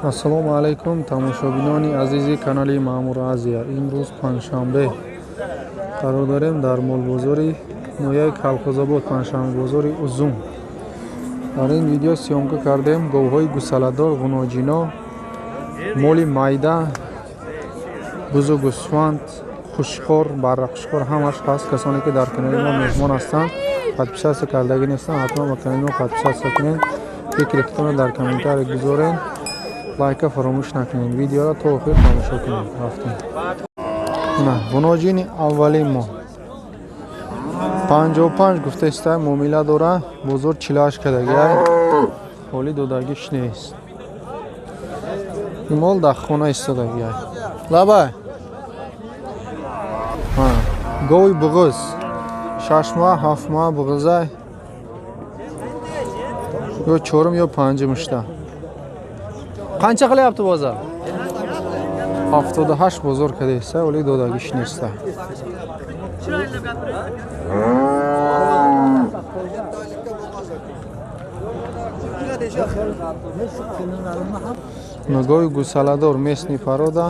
Ассалому алайкум, тамошобинони азизи канали Маъмур Азия. Имрӯз панҷшанбе қарор дорем дар молбозори ноҳияи Калхозобод, панҷшанбебозори Узум. Дар ин видео съёмка кардем говҳои гусаладор, ғуноҷино, моли майда, бузу гӯсфанд, хушхор, баррақушхор ҳамаш ҳаст. Касоне ки дар канали мо меҳмон ҳастанд, подписаться кардагӣ нестанд, ҳатман ба канали мо подписаться кунед, фикри худтонро дар комментарий гузоред, лайка фаромӯш накунед, видеоро то охир тамошо кунед. Рафтем. На, ғуноҷини аввалин мо 55 гуфтаиста, муомила дора, бозор 48 кардагиай, ҳоли додагиш нест. Мол дар хона истодагиай. Лабай. Гови буғуз 6 моҳ, 7 моҳ буғузай, ё чорум ё панҷум ишта. Qancha qilyapti bozor? 78 bozor кардааст, вале додагиш нест. Гови гусаладор, местный порода.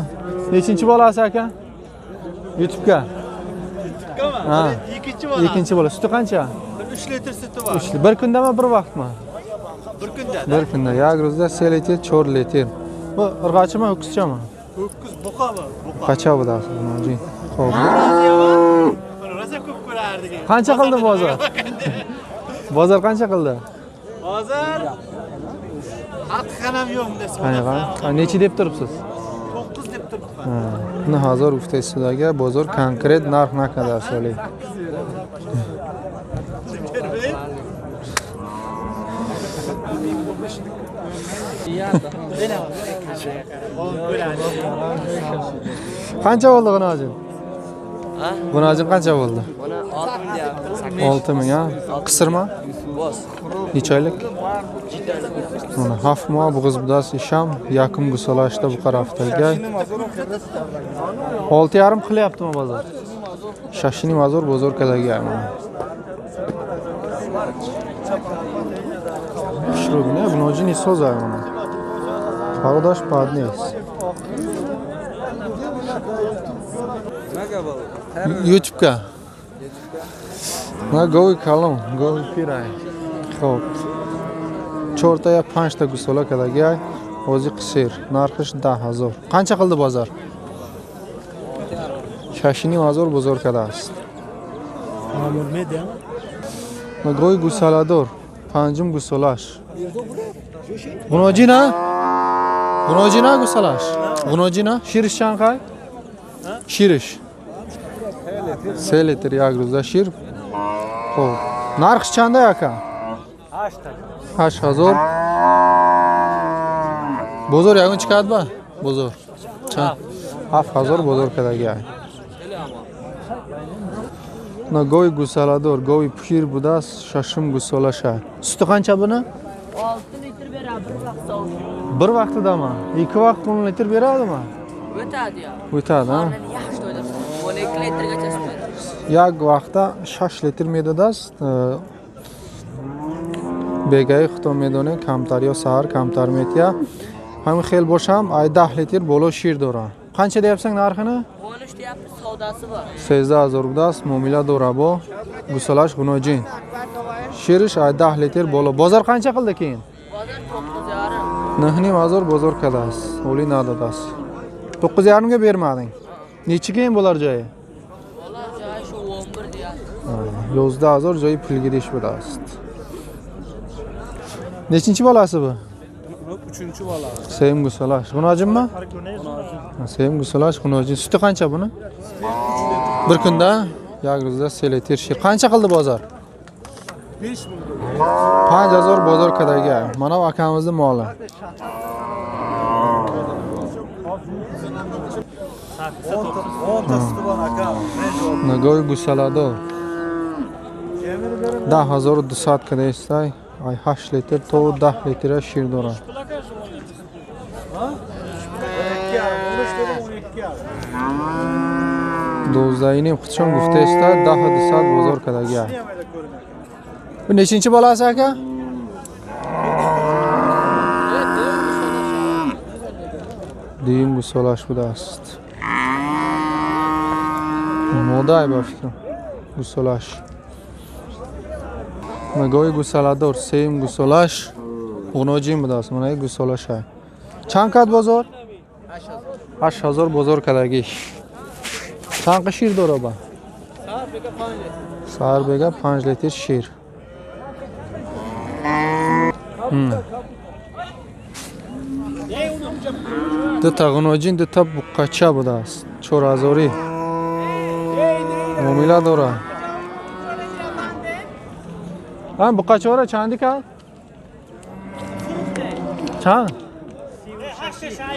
Nechinchi bolasi aka? YouTube'ga. Ha. Ikkinchi bola. Suti qancha? 3 litr suti bor. 3 bir kundami, bir vaqtmi? Bir kunda. Bir kunda. Як rӯзда 3 litr, 4 litr. Bu irg'achimi, ho'kizchami? Ho'kiz buqami? Buqa. Qacha budasi? Xo'p. Rosa ko'p ko'rardik. Qancha qildi bozor? Bozor qancha qildi? Bozor haqiqatan ham yo'q desa. Qanaqa? Necha deb turibsiz? 9 deb turibman. Ha, 9000 guftasizdagi bozor konkret narx naqadar so'ling. Qancha bo'ldi g'unojin? G'unojin qancha bo'ldi? 6 ming, ha? Qisirmi? Necha oylik? Mana 7 moh bug'iz budasi isham, yakum gusolashda bu qaraftagi. 6,5 qilyaptimi bozor? 6,5 bozor kadagi mana. Шрубне, г'unojini so'zay mana. Parodash bad neст. YouTube'ga. На гови калон, гови пирай. Xo'p. 4 ta yo 5 ta gusola kadagi, o'zi qisir. Narxi 10000. Qancha qildi bozor? 6,5 bozor kadast. На гови гусаладор, панҷум гусолаш. Г'унojina? Г'унojina гусалаш. Г'унojina shirish чанд? Shirish. 3 litr як rӯзда шир. Xo'p. Нархи чанд aka? 8000. Бозор ягон чӣ кард ба? Бозор. Чанд? 7000 бозор кардаги. На гови гусаладор, гови пир будааст, шашум гусолаша. Suti qancha buni? 6 litr beradi bir vaqt sovuq. Bir vaqtidami? 2 vaqt 10 litr beradimi? O'tadi ya. O'tadi, ha? Yaxshi to'ydiradi. 12 litrgacha sut beradi. Як vaqtda 6 litr медодааст. Бегаи худтон медонед, камтар ё саҳар камтар метия. Ҳамин хел бошам, ай 10 litr боло шир дора. Qancha deyapsan narxini? 13 deyapti, savdosi bor. 13000 budааст, muomila dora bu. Gusalash g'unojin. Shirish ay 10 litr боло. Bozor qancha qildi keyin? Bozor 9,5. 9,5 bozor kadааст. O'li nadadааст. 9,5 ga bermading. Necha keyin bo'lar joyi? Bo'lar joyi shu 11 deyapti. 11000 joyi pulga deyish budааст. Nechinchi bolasi bu? 3-chi bolasi. Sevim gusalash. G'unojinmi? Sevim gusalash, g'unojin. Suti qancha buni? Bir kunda як rӯzda 3 litr shir. Qancha qildi bozor? 5000. 5000 bozor kadagi. Mana bu akamizning moli. 10 ta suti bor aka. Nagoy gusalador. 10200 кадаистай. Ай 8 litr то 10 litr shir дорад. 12,5 худшон гуфтааста 10200 бозор кадаги. Bu nechinchi bolasi aka? Дуюм гусолаш будааст. Модай ба фикрам гусолаш. Гови гусаладор сеюм гусолаш ғуноҷин будааст. Манаи гусолаша. Чанд кад бозор? 8000 бозор кадагӣ. Чанд шир дора ба? Сар бега 5 литр шир. Дута ғуноҷин, дута буққача будааст. 4000 муомила дора. Ам буққачаҳоро чанди кард? Чанд?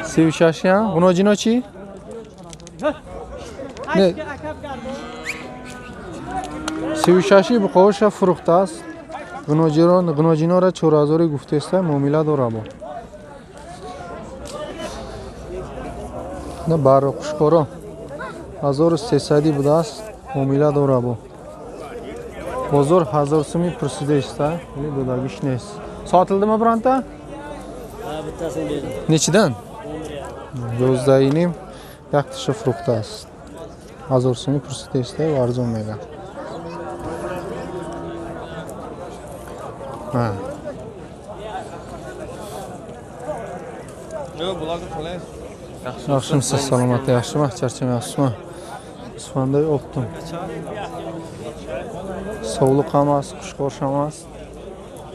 36. Ғуноҷино чӣ? Не. 36 буққаҳоша фурӯхтааст. Ғуноҷинора 4000 гуфтеста, муомила дора бо. На барро қушқоро 1300 будааст, муомила дора бо. Бозор 1000 суми пурсидаиста, вале додагиш нест. Сотилдimi bironta? Bittasini berdim. Nechidan? 11.5 якташа фурӯхтааст. 1000 суми пурсидаиста ва арзон мегӯяд. Yaxshimisiz, salomatlik yaxshimi? Charchamayapsizmi? G'usfanday o'qdim. Sovliq emas, qushqosh emas.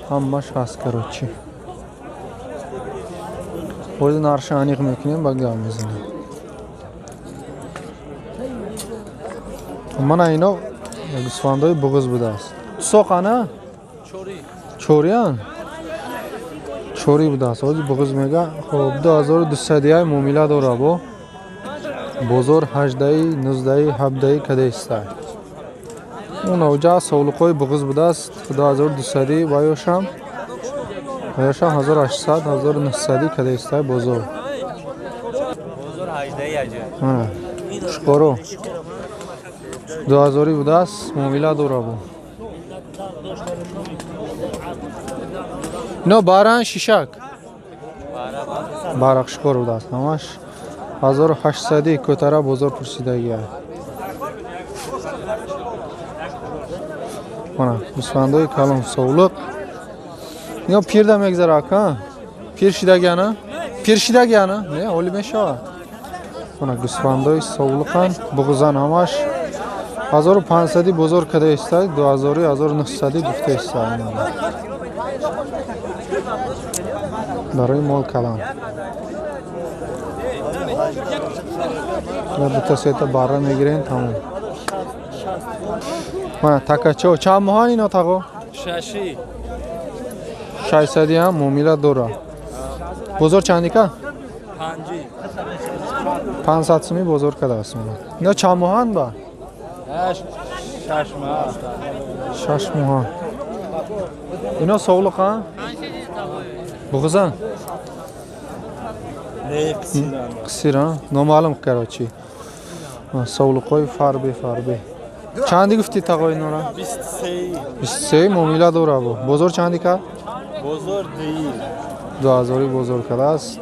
Hammash hast, короче. O'zi narxini aniq mekунем, ба гап мезанем. Мана ино гӯсфандои буғиз будааст. Соқана? Чориян? Чори будааст. Ҳозир буғиз мега. Хоб, 2200 муомила дора бо. Бозор 18, 19, 17 кадаиста. Он авҷа совлуқҳои буғиз будааст. 2200 ва ёшам 1800, 1900 кадаиста бозор. Бозор 18 аҷа. Шқоро 2000 будааст, муомила дора бо. Ино баран шишак. Барақ шқор будааст ҳамаш. 1800 кӯтара бозор пурсидагия. Мана гӯсфандои калон совлуқ. Ино пирда мегзара ака? Пир шидагиана? Пир шидагиана? Не, оли мешавад. Мана гӯсфандои совлуқан, буғзан ҳамаш 1500 бозор када иста, 2000, 1900 гуфта иста. Барои мол калон. Дута сета барра мегирем, тамом. Мана такачо чанд моҳан ино тағо? Шаши. 600 ҳам муомила дора. Бозор чандика? 500 суми бозор кадааст. Ино чанд моҳан ба? 6 моҳ. 6 моҳ. Ино совлуқан? Буғизан? Не, қисиран. Қисиран? Номаълум короче. Совлуқҳои фарбе фарбе. Чанди гуфтӣ тағо инора? 23. 23 муомила дора бо. Бозор чанди кард? Бозор 2000 бозор кардааст.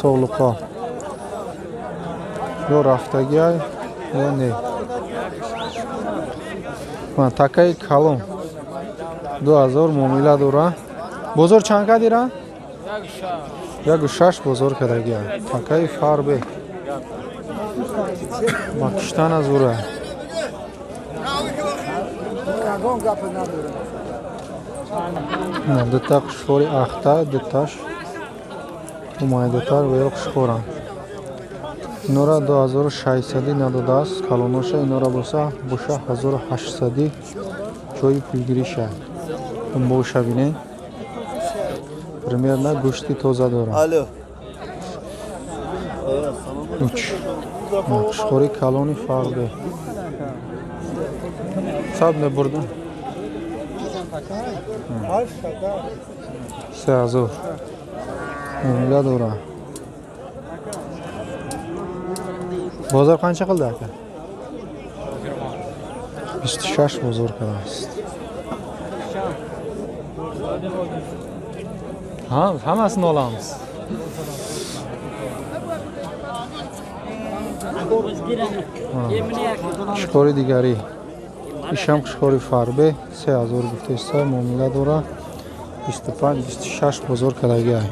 Совлуқҳо. Ё рафтагиай, ё не. Мана такаи калон 2000 муомила дора. Бозор чанд кад ира? 1.6 бозор кардагиай. Такаи фарбе. Ба киштан аз ура. Дута қушхори ахта, дуташ умайдатар ва ё қушхоранд. Инора 2600 надодааст, калоноша инора боса боша 1800 ҷои пулгириша. Боша бинед. Примерно гӯшти тоза дорад. Уч. Қушхори калони фарбе. Саб небурда. 3000 муомила дора. Бозор qancha qildi aka? 26 bozor qildi. Ha, hammasini olamiz. Қучқори дигарӣ, ишам қучқори фарбе, 3000 гуфтеста, муомила дора. 25, 26 бозор кардагиай.